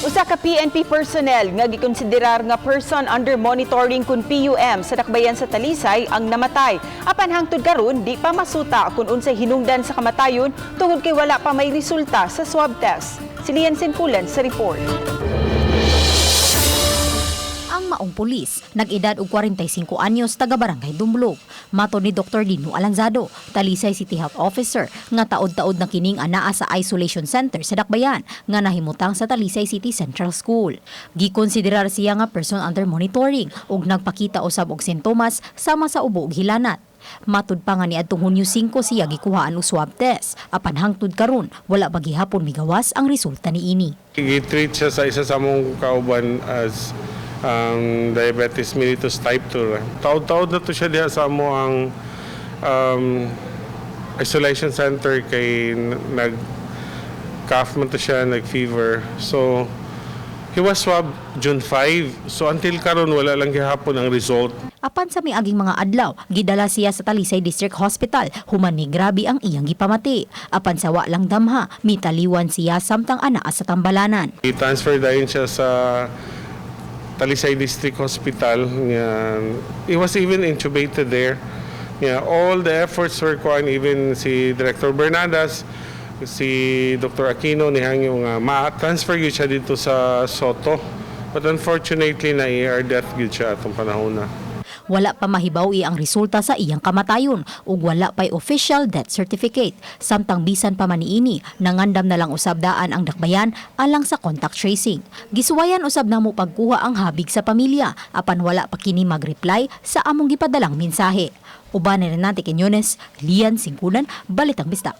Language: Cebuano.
Usa ka PNP personnel nga gikonsiderar nga person under monitoring kun PUM sa Dakbayan sa Talisay ang namatay. Apan hangtod karon, di pa masuta kung unsay hinungdan sa kamatayon tungod kay wala pa may resulta sa swab test. Si Lian Sinkulan sa report. Ang maong pulis, nag-edad og 45 anyos, taga Barangay Dumlog. Matod ni Dr. Dino Alanzado, Talisay City Health Officer, nga taod-taod na kining anaa sa isolation center sa Dakbayan nga nahimutang sa Talisay City Central School. Gikonsiderar siya nga person under monitoring ug nagpakita usab og sintomas sama sa ubo ug hilanat. Matud pa nga niadtong Hunyo 5 siya gikuhaan og swab test. Apan hangtod karon, wala pa gihapon migawas ang resulta niini. I-treat siya sa isa sa among kauban as diabetes mellitus type 2. Taod-taod na to siya diha sa amo ang isolation center kay nag cough man to siya, nag-fever. So, he was swabbed June 5. So, until karon, wala lang gihapon ang result. Apan sa miaging mga adlaw, gidala siya sa Talisay District Hospital human ni grabe ang iyang gipamati. Apan sa wa lang damha, mitaliwan siya samtang anaa sa tambalanan. I-transfer dayon siya sa Talisay District Hospital. Nga, he was even intubated there. Yeah, all the efforts were kuan, even si Director Bernadas, si Dr. Aquino nihangyo nga ma-transfer gyud siya dito sa Sotto. But unfortunately, na ER death gyud siya atong panahon na. Wala pa mahibaw-i ang resulta sa iyang kamatayon ug wala pa'y official death certificate. Samtang bisan pa man niini, nangandam na lang usab daan ang Dakbayan alang sa contact tracing. Gisuwayan usab namo pagkuha ang habig sa pamilya apan wala pa kini mag-reply sa among gipadalang mensahe. Uban ni Renate Quiñones, Lian Singkulan, Balitang Bista.